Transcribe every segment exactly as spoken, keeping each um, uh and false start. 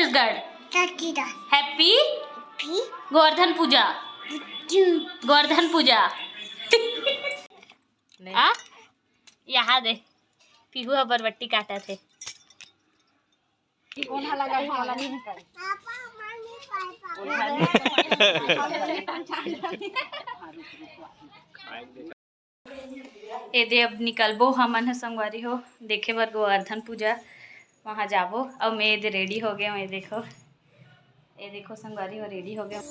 Chhattisgarh. Chhattisgarh. Happy। Happy। Govardhan पूजा। जू। गोवर्धन पूजा। नहीं। आ? यहाँ दे, पीहू ह बरबट्टी काटत हे। ए दे, अब निकलबो हमन ह संगवारी हो, देखे बर गोवर्धन पूजा, वहाँ जाबो। अउ मैं ए दे ready हो गए हूँ, ये देखो, ये देखो संगवारी हो, ready हो गए हूँ।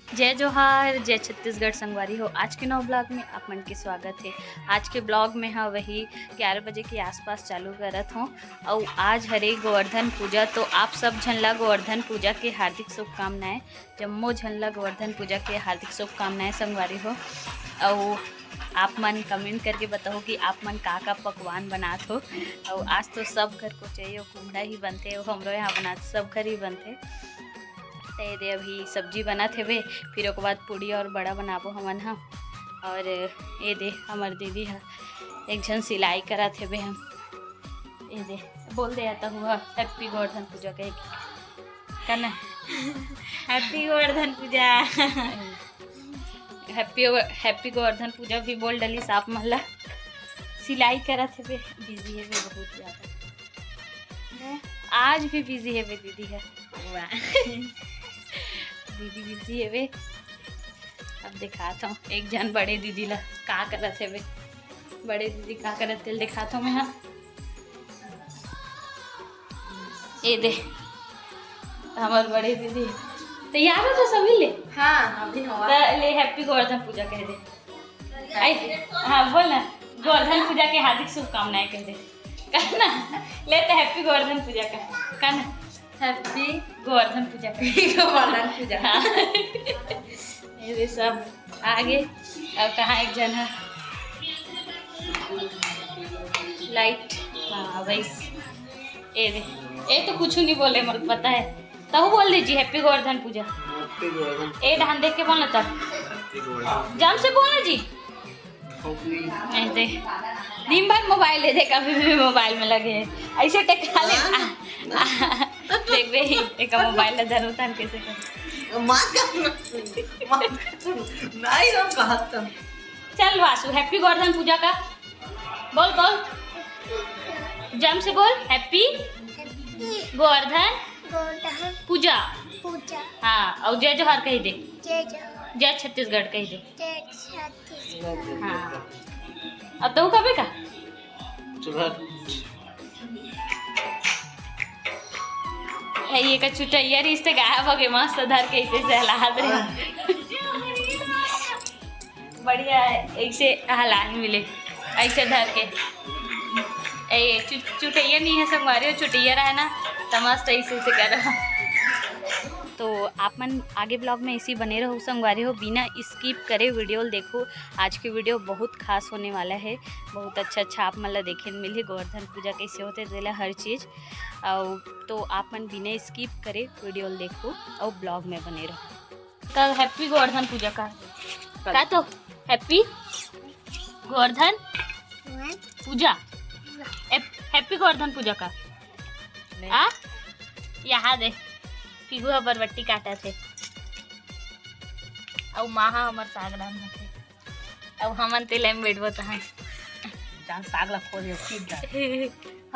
जय जोहार, जय छत्तीसगढ़ संगवारी हो। आज के नवा vlog में आप मन के स्वागत है। आज के vlog में ह वही ग्यारह बजे के आसपास चालू करत हों। अउ आज हरे गोवर्धन पूजा, तो आप सब झन ला गोवर्धन पूजा के हार्दिक शुभकामनाएं। जम्मो झन ला गोवर्धन पूजा के हार्दिक शुभकामनाएं संगवारी हो। अउ आप मन comment करके बताओ कि आप मन का का पकवान बनात हो। अउ आज तो सब घर कोचई अउ कुम्हड़ा ही बनथे, अउ हमरो यहाँ बनात सब घर ही बनथे। तो ये दे, अभी सब्जी बनत हेबे, फिर ओकर बाद पूड़ी और बड़ा बनाबो हमन ह। और ये दे, हमर दीदी ह एक झन सिलाई करत हेबे हम। ये दे, बोल दे आता हुआ, Happy गोवर्धन पूजा कह के। करना। Happy गोवर्धन पूजा। Happy, Happy गोवर्धन पूजा भी बोल डली साफ मन ला। सिलाई करत हेबे, busy हेबे बहुत ज्यादा। आज भी busy हेबे दीदी ह। वाह। दीदी busy हेबे। अब दिखात हूँ एक झन बड़े दीदी ला का करत हेबे। बड़े दीदी का करत तेल दिखात हूँ मैं ह। ये दे, हमर बड़े दीदी तैयार हो तो सभी ले। हाँ, अभी नवा। त ले Happy गोवर्धन पूजा कह दे। आई, हाँ, बोल ना, गोवर्धन पूजा के हार्दिक शुभकामनाएं कह दे। कहना, ले तो Happy गोवर्धन पूजा का, कहना। Happy गोवर्धन पूजा का। गोवर्धन पूजा। हाँ। ये सब आगे, अब कहाँ एक जन है? Light, हाँ, वैसे। ए दे, ए तो कुछ नहीं बोले, मुझे पता है। तहु बोल दीजिए, Happy गोवर्धन पूजा। Happy गोवर्धन। ए डहान देख के बोलना तब। Happy गोवर्धन। जम से बोलना जी। Happy। ए दे। दिन भर mobile ले दे, कभी भी mobile में लगे हैं। ऐसे टकरा ले। हाँ। देख बे, एक mobile ला धरो तन कैसे कर। मत कर। मत कर। नहीं, हम कहत हन। चल वासु, Happy गोवर्धन पूजा का बोल, बोल। जम से बोल, Happy गोवर्धन गोवर्धन पूजा। पूजा। हाँ, और जय जोहार कह दे। जय जोहार। जय छत्तीसगढ़ कह दे। जय छत्तीसगढ़। हाँ। अब तो कबे का? चुहर। ए, ये का चुटैया रिश्ते गायब हो गए, मस्त धर के ऐसे सहलात रहे। बढ़िया है, ऐसे हलान मिले, ऐसे धर के। ए, चु-, चुटैया नहीं है संगवारी हो, चुटैया रहा ना, तो मस्त ऐसे से करो। तो आप मन आगे vlog में इसी बने रहो संगवारी हो, बिना skip करे video देखो। आज के video बहुत खास होने वाला है, बहुत अच्छा अच्छा आप मन ला देखे ल मिलही, गोवर्धन पूजा कैसे होते तेला हर चीज। और तो आप मन बिना skip करे video ल देखो और vlog में बने रहो। कल Happy गोवर्धन पूजा का, का तो Happy गोवर्धन पूजा, Happy गोवर्धन पूजा का। नहीं। आ? यहाँ दे, पीहू ह बरबट्टी काटत हे। अउ माँ ह हमर साग रांधत हे। अउ हमन तेलई में बैठबो तहाँ। जान साग ला खो दे, सीध जा।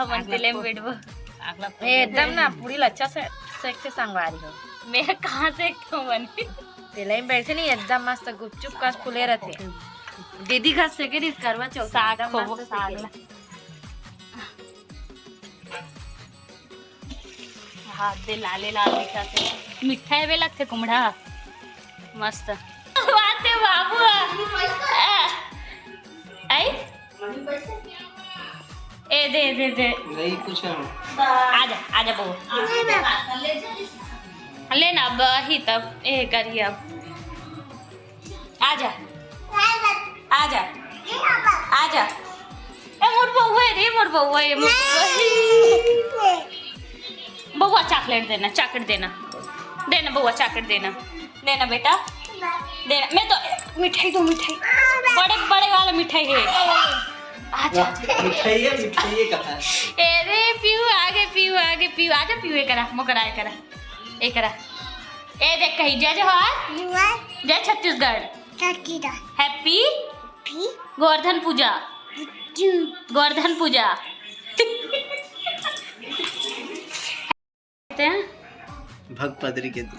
हमन साग ला तेलई में खो। बैठबो। साग ला खो ए, दे। एकदम ना, पूरी ला अच्छा से सेक के संगवारी हो। मैं कहाँ सेकथों बने? तेलई में बैठे नहीं, एकदम मस्त गुपचुप कस फूले रहते। दीदी घर सेके रहिस करवा चौथ, साग एकदम खोबो, मस्त साग सेके। ला। हाथ दे लाले लाल दिखत हे। मिठा हेबे लगथे कुमड़ा। मस्त। बात हे बाबू। आ, आई? ए दे, दे, दे। नहीं, कुछ नहीं। आजा, आजा बबू। ले ना, अब ही तब, ए करी अब। आजा। आजा। आजा। ए, मोर बउआ रे, मोर बउआ, ए, मोर बउआ। बउआ, chocolate देना, chocolate देना। देना बउआ, chocolate देना। देना बेटा। देना। मैं तो, मिठाई दो, मिठाई। बड़े बड़े वाला मिठाई हे। आजा। मिठाई हे, मिठाई हे कहाँ? ए रे पीहू, आगे पीहू, आगे पीहू, आजा पीहू, एकरा, मोकरा, एकरा, एकरा। ए देख कही, जय जोहार, जय छत्तीसगढ़, हैप्पी गोवर्धन पूजा, गोवर्धन पूजा। कहते हैं। भग पदरी के दे।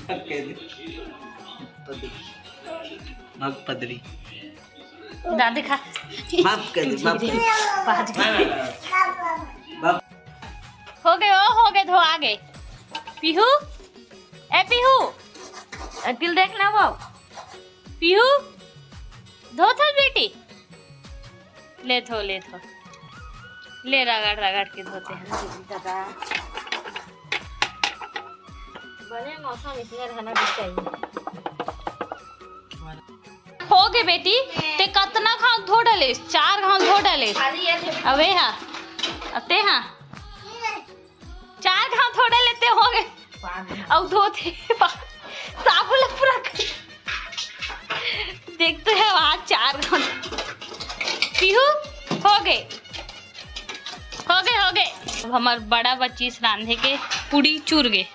भग के दे। पदरी। भग पदरी। दादी खा। माफ कर दे, माफ कर दे। बाज गई। माफ। हो गए, ओ, हो गए, धो आ गए। पीहू, ए पीहू, अकिल देखना वो। पीहू, धो था बेटी। ले धो, ले धो, ले रगड़ रगड़ के धोते हैं। दादा, बने मौसम इसने रहना भी चाहिए। हो गे बेटी, ते कतना घाव धो डले? चार घाव धो डले। अबे हा, अते हा। चार घाव थोड़े लेते हो गए। पाँच घाव। अउ धोते पा-, साबुन ला पूरा कर। देखते हैं वहाँ चार घाव। पीहू, हो गए, हो गए, हो गए। अब हमार बड़ा बच्ची रांधे के पूड़ी चूर गए।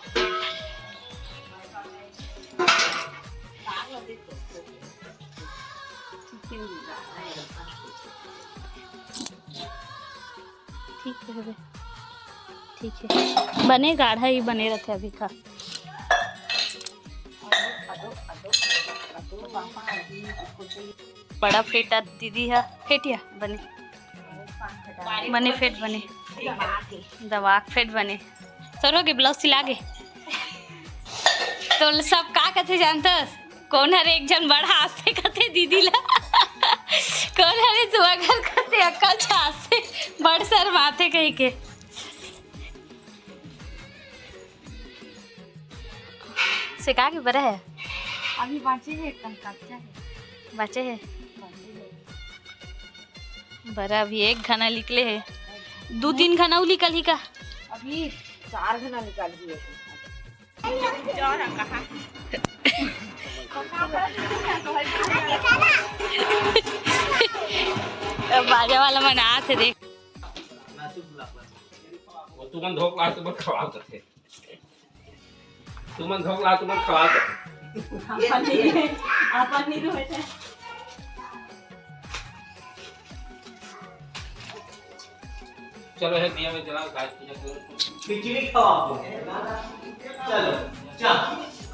ठीक है, बने गाढ़ा ही बने रहते अभी का। बड़ा फेटा दीदी है, फेटिया बने, बने फेट बने, दवा के फेट बने। सरोगे ब्लाउज सिला गे। तो सब का कथे जानतस? कोन हर एक झन बड़ हांसथे कथे दीदी ला। कोन हर सुअगर कथे अक्कल छासथे बड़ शर्माथे कहिके। सेका के बरा है। अभी बाँचे हे, एकदम कच्चा हे। बाँचे हे। बाँचे हे। बरा अभी एक घना निकले हे। दू तीन घना अउ निकलही का? अभी चार घना निकलही। बाजा वाला मन आत हे देख। वो तुमन धोक ला, तुमन खवा सकथे। तुमन धोक ला, तुमन खवा सकथे। अपन नहीं, अपन नहीं रोए थे। चलो, हे दिया में जला, गाय पूजा करो। खिचड़ी खवाओ। चलो, जा,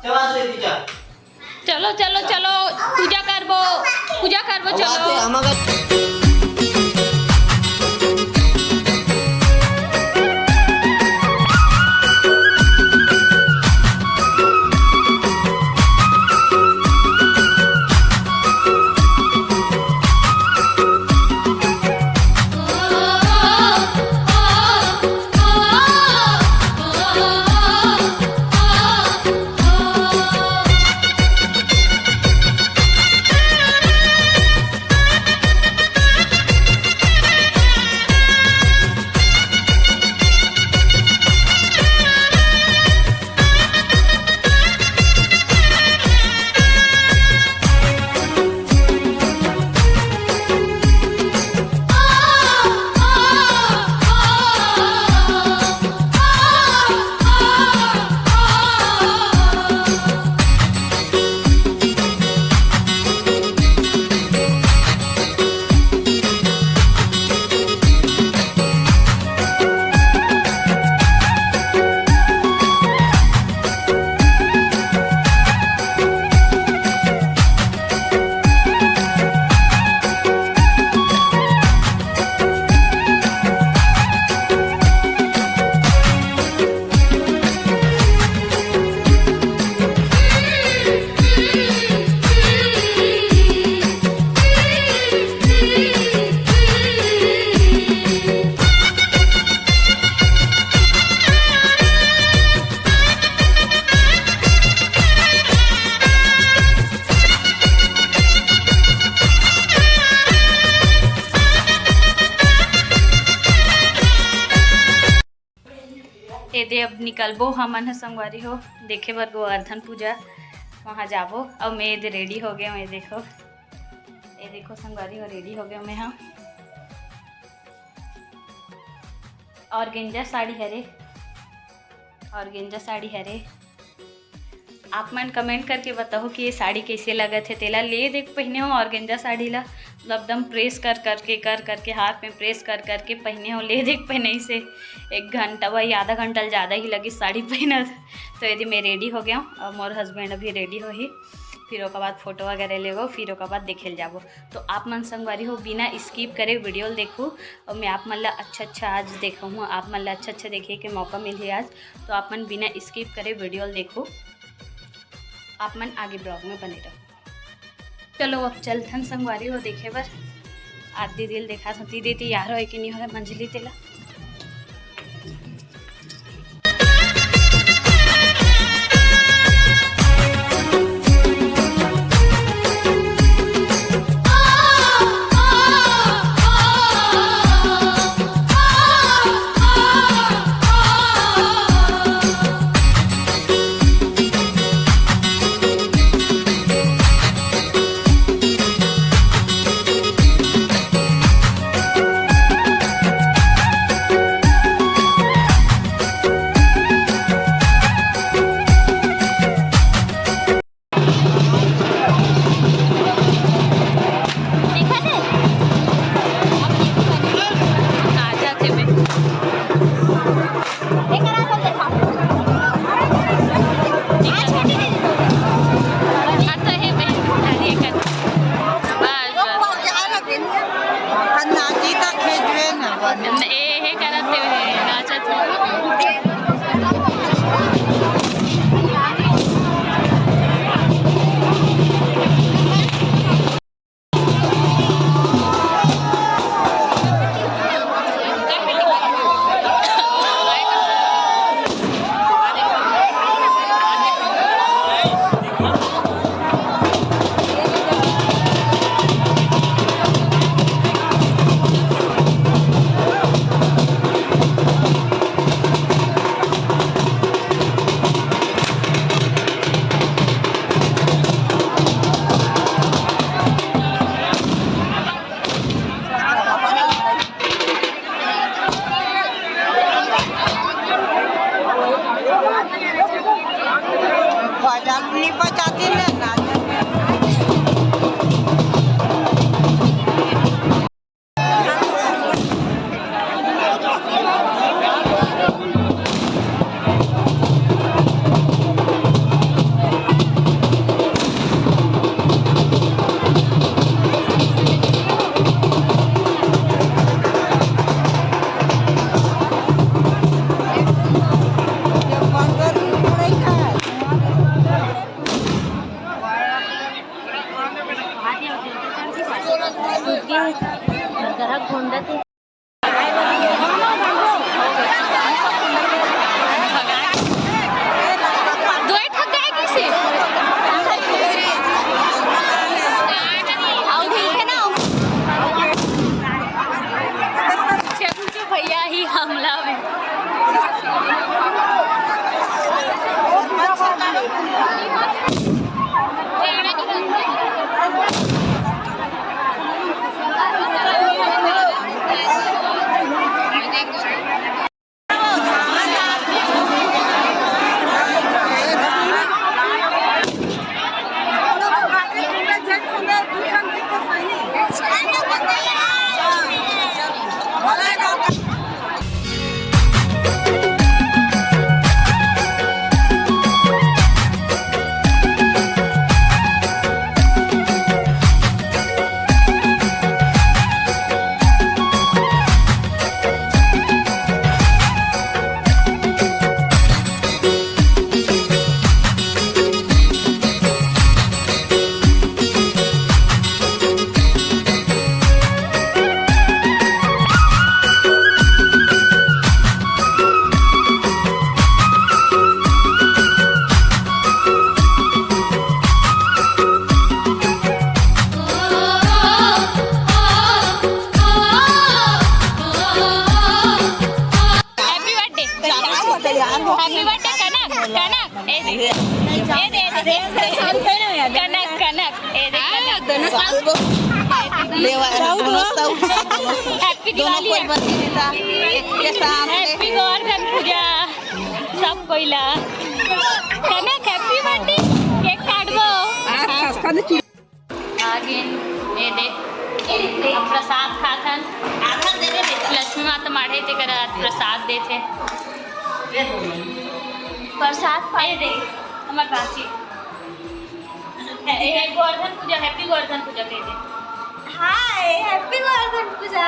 चला से जा। चलो, चलो, चलो, पूजा करबो, पूजा करबो, चलो। एदे अब निकलबो हमन ह संगवारी हो, देखे बर गोवर्धन पूजा। वहाँ जाबो। अउ मैं एदे ready हो गए हूँ, ये देखो, ये देखो संगवारी हो, ready हो गए हूँ मैं। हाँ, organza साड़ी हरे, organza साड़ी हरे। आप मन comment करके बताओ कि ये साड़ी कैसे लगत हे। तेला ले देख पहने हो organza साड़ी ला, मतलब एकदम press कर करके, कर करके, हाथ में press कर करके पहने हो। ले देख पहने से एक घंटा, वही आधा घंटा ले ज़्यादा ही लगी साड़ी पहनत। तो यदि मैं ready हो गया हूँ और मोर husband अभी ready होही, फिर ओकर बाद photo वगैरह लेबो, फिर ओकर बाद देखे ल जाबो। तो आप मन संगवारी हो बिना skip करे video ल देखू, और मैं आप मन ला अच्छा अच्छा आज देखाहूँ, आप मन ला अच्छा अच्छा देखे के मौका मिलही आज। तो आप मन बिना skip करे video ल देखू, आप मन आगे vlog में बने रहो। चलो अब चलथन संगवारी हो देखे बर, आरती दीदी ल देखा सती दे तैयार होए कि नहीं होए मंजली तेला। देखा थे? आ जाते में। एक आराम से देखा। आ, छोटी दीदी। आ, तो है बहन, अरे, एक आध। बस, बस। नाची तक भेजबे ना। ए, हे करत हे, नाचत हे। दो ठक गाय किसे? अउ ठीक है ना? चल जो भैया ही हमला में। Happy birthday। Happy birthday कनक। कनक, ए दे। ए दे, ए दे, ए दे। कनक, कनक, ए दे, कनक। दोनों साउथ। लेवा, दोनों साउथ। हैप्पी दिवाली। कोई बची नहीं था। एक के साथ। हैप्पी गोवर्धन पूजा। सब कोई ला। कनक, हैप्पी बर्थडे। केक काटबो। आगे, ए दे। अब प्रसाद खाथन। लक्ष्मी माता माढ़े तेकर आज प्रसाद देथे। प्रसाद पाए दे। हमर बाची। ए, गोवर्धन पूजा, हैप्पी गोवर्धन पूजा कह दे। हाय, हैप्पी गोवर्धन पूजा।